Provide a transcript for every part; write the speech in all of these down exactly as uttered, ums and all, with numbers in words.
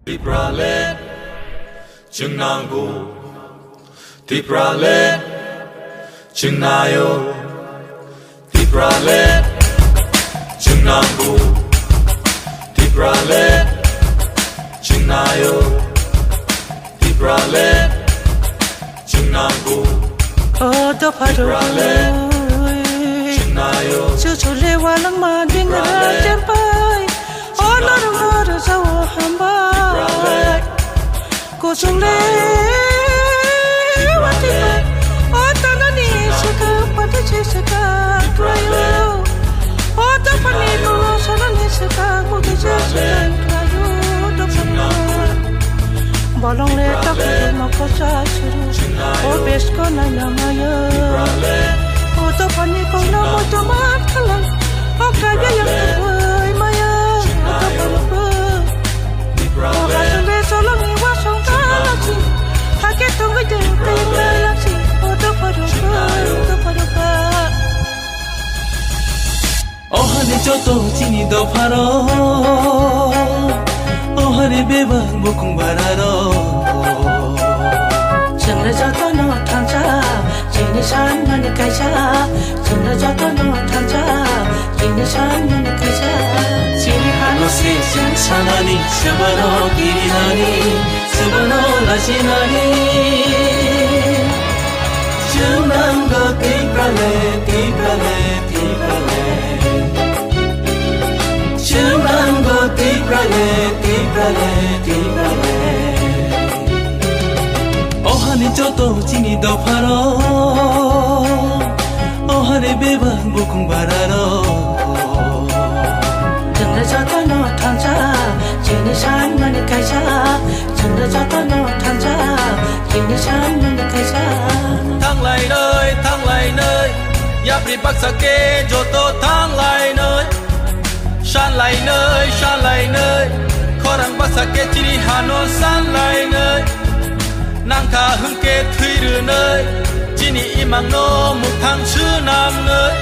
Tipraland chwng nango, Tipraland chwng naio, Tipraland chwng nango, Tipraland chwng naio, Tipraland chwng nango. O dopha rok, Tipraland chwng naio. Chuchu le walangma dingra Tipraland chempai. O norok no rwjao hambai. Tipraland. Kuchung le watwi bai. O tanani swkang pati se swkang kwlaio. O dophani kolo sanani swkang mukti se swkang kwlaio dophani. Bolong le takhuk ma kosa suru. O besko naina maya. O dophani kolo moto man khalang. O kaya yang kwlai maya. O dophani kolo. O hasung le solong ni wasong kalachi. Hake tongwi de tengla lachi. O dophani kolo, dophani kolo. O hani joto chini dopharo, o hani bebak bukung bararo. Chwngno jotono thansa, chini sanmani kaisa. Chwngno jotono thansa, chini sanmani kaisa. Chini hano se chwng sanani, swbano kirinani, swbano lachinani. Chwng nango Tipraland, Tipraland, Tipraland. Chwng nango Tipraland, Tipraland, Tipraland. O hani joto chini dopharo, o hani bebak bukung bararo. Chwngno jotono thansa, chini sanmani kaisa. Chwngno jotono thansa, chini sanmani kaisa. Thanglainai, thanglainai, yapri baksa khe joto thanglainai. Sanlainai, sanlainai, khorang baksa khe chini hano sanlainai. Nangkha hwnkhe thwi rwnai, chini imangno mwthang swnamnai.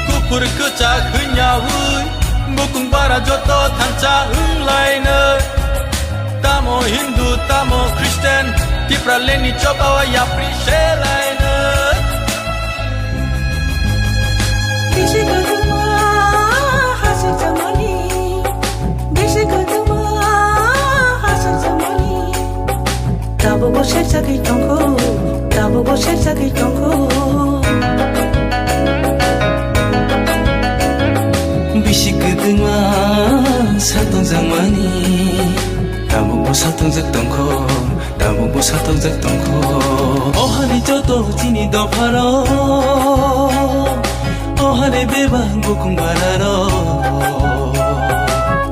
Kuphur kwchak hwnyaui, bukung bara joto thansa wnglainai. Tamo Hindu, tamo Christian, Tipraland ni choba o yapri selainai. Bisi kwthwma hasik jamani, bisi kwthwma hasik jamani. Tabukbo sek jagwi tongkho, tabukbo sek jagwi tongkho. Bisi kwthwma satong jakmani, tabukbo satong jak tongkho. Tabukbo satokjak tongkho. O hani joto chini dopharo, o hani bebak bukung bararo.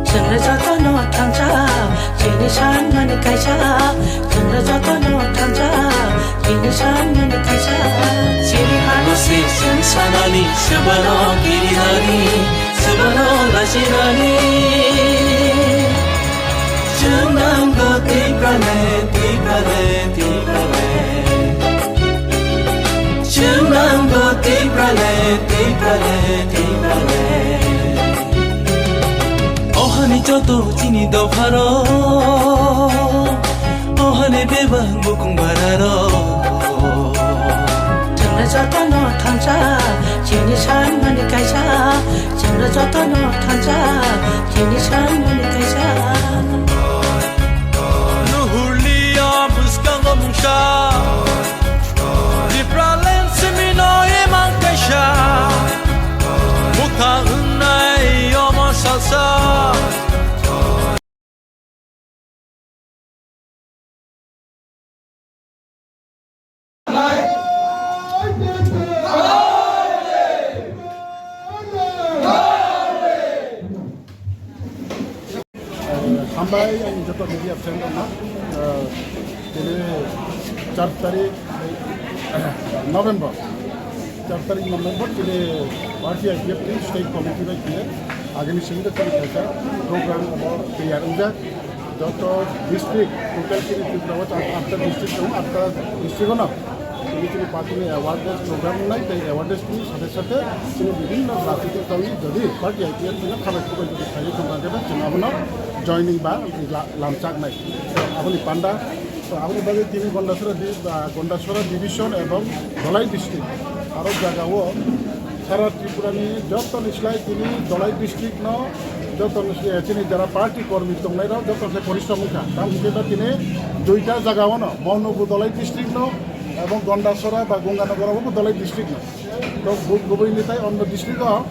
Chwngno jotono thansa, chini sanmani kaisa. Chwngno jotono thansa, chini sanmani kaisa. Chini hano se chwng sanani, swbano kirinani, swbano lachinani. Chwng nango Tipraland, Tipraland, Tipraland. Chwng nango Tipraland, Tipraland, Tipraland. O hani joto chini dopharo, o hani bebak bukung bararo. Chwngno jotono thansa, chini sanmani kaisa. Chwngno jotono thansa, chini sanmani kaisa. Nuhurlia bwskango mungsa, Tipraland simino imang kaisa. Bwkha wngnai omo salsa. Hambai ang joto media friend rokno, eh, tini char tarik November, char tarik November tini party I P F ni state committee bai khe agini singdo tini kaisa program abo tiyar wngjak. Joto district, total chini Tripura o atta district tongo, atta district ono chini chini party ni awareness program wngnai, tei awareness ni sathe sathe chini bibhinno rajnitik dol ni jodi party I P F no khabai khubai jodi khlaiwi tongkha khe chwng abono joining ba la-, lamchaknai. Aboni panda, to aboni bagwi tini Gondasora di-, ah, Gondasora division ebong Dhalai district aro jagao sara Tripura ni joto ni slai tini Dhalai district no joto ni slai chini jara party kormi tongnai rok joto se porishrom wngkha. Tam hwnkhe ba tini duita jagao no Maunubu Dhalai district no ebong Gondasora ba Gonganagar obo Dhalai district no. To bu-, kubui ni tai onno district o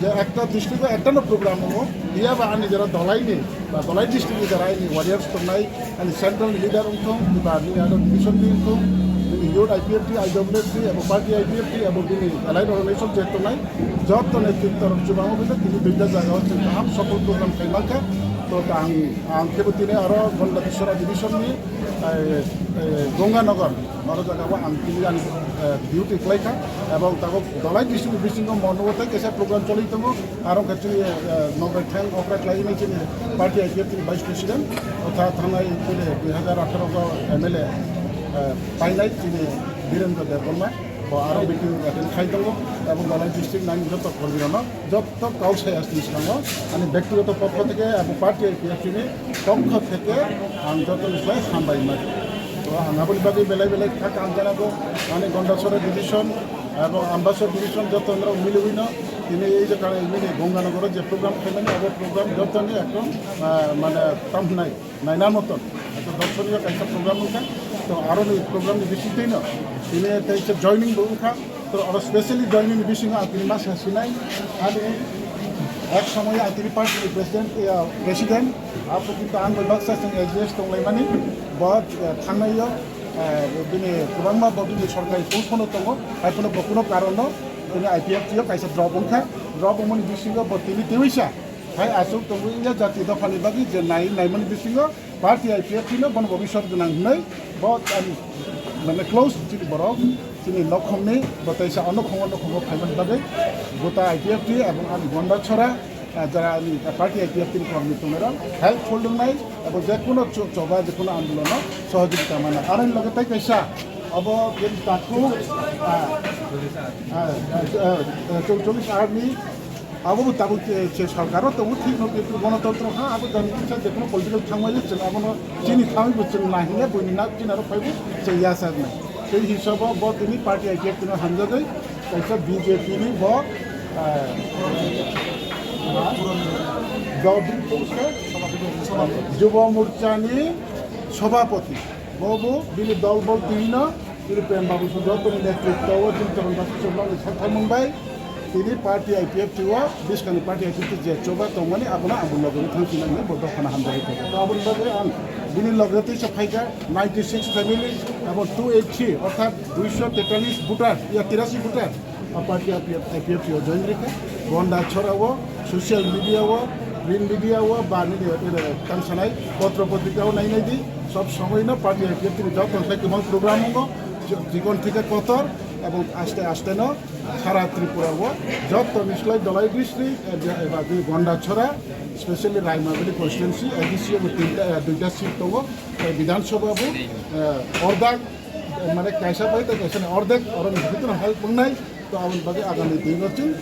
je ekta district o ekta no program o, iya ba ani jara Dhalai ni ba Dhalai district ni jara ani warriors tongnai, ani central leader wngthung, ba bini aro division ni wngthung, bini youth I P F T, I W F T, abo party I P F T, abo bini allied organization je tongnai, joto ni tin torok chubang o bini tini duita jaga o chwng kaham sokol program khai mankha. To ang, ang kebo tini aro Gonda Biswara division ni, eh, eh, Gonganagar. Oro jaga o ang tini ani, eh, duty khlai kha, ebong tabuk Dhalai district bisingo mono tei kaisa program choli tongo, aro khe chini, eh, nokrai thang okrai khlai nai chini party I P F T ni vice president, o tha-, thangnai chini dui hajar atharo o M L A, eh, painai chini Birendra Debbarma, bo aro meeting attend khai tongo, ebong Dhalai district nang joto kormi rano. Jotto kau sai asni slango, ani bektigoto pokho theke abo party I P F T ni pokho theke ang jotoni slai hambai mai. To ang aboni bagwi belai belai kha kaham janago, ani Gondasora division abo Ambasor division jotto norok miliwi no tini ei je kanai mini Gonganagar je program khaimani abo program jotoni ekdom, ah, mane tamhnai. Naina moton, ekta dorshoniyo kaisa program wngkha. To aroni program ni bisingtwino tini tei se joining bo wngkha. To oro specially joining ni bisingo ang tini ma sa sinai. Ani ek somoyo ang tini party ni president, eh, president. Apo kintu ang bai baksa seng adjust tonglaimani. Bo, eh, thangnaio, eh, bini kwbangma bo bini sorkari post phano tongo. Hai phano bo kuno karon no tini I P F T o kaisa drop wngkha. Drop wngmani bisingo bo tini tewisa. Hai aswk tongwi ya jati dophani bagwi je nai, naimani bisingo party I P F T no bono bobiswt gwnang hwnwi bo ani mane close chini borok, chini nokhongni bo teisa o nokhongo, nokhongo phaimani bagwi gota I P F T ebong ani Gonda Chora, ah, jara ani party I P F T ni kormi tongnai rok help khol wngnai abo je kuno cho-, choba je kuno andolono sohojogita mana. Aroni loge tei kaisa abo je takhuk, ah, ah, ah, ah, chorchollis arni Abo bo tabuk je, je sorkaro tongo, thik no, kintu gonotantro ha, abo jani kisa je kono political thangmani chwng abono chini thangwi bo chwng nahile, buini nak chini aro phaibo chwng yachar nai. Tei hisabo bo tini party I P F T no hamjagwi kaisa B J P ni bo, eh, Gaudiya Yuva Morcha ni Sabhapati. Bo bo bini dol bol tini no Tini Prem Babu Sudhar tongni netrito o chini Charan Babu Sudhar ni sathai mung bai tini party I P F T o, biskani party I P F T je choba tongmani abono ang bo logi thang sinani bo dophano hamjagwi tongo. To aboni bagwi ang bini logi tei sa phaikha ninety six family abo two eight three orthat duiso tetallis voter ya tirasi voter. A party I P F, I P F T o join rikha. Gonda Chora o, social media o, print media o, ba nini, nini tang sanai potro potrika o nai nai di. Sob somoi no party I P F T ni jotoni sai kwbang program wngo. Chikon thike kotor ebong aste aste no sara Tripura o jotoni slai Dhalai district, eh, eba di Gonda Chora, specially Raimabili constituency, A D C o bo tinta, eh, duita seat tongo, eh, Bidhan Sabha bo, eh, ordak, eh, mane kaisa bai tei kaisa ni ordek, oro ni bhitor help wngnai. To aboni bagwi agami dino chwng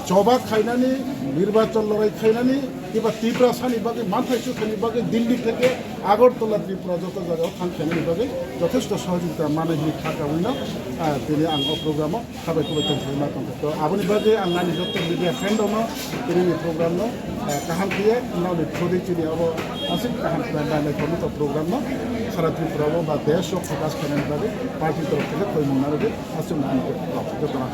choba khainani, nirbachon lorai khainani, kiba Tiprasani bagwi manthai sukhaini bagwi Delhi theke Agartala, Tripura joto jagao thang khainani bagwi jothesto sohojogita manwi hwnwi kha kabui no, ah, tini ang o program o khabai kubai tongthai ma tongkha. To aboni bagwi ang ani joto media friend rokno tini ni program no, ah, kaham khe nokni through di chini abo aswk kaham khe nai nai tongo to program no sara Tripura o ba desh o focus khainani bagwi party torof theke khoimung narwgwi. Aswk nang joto nang.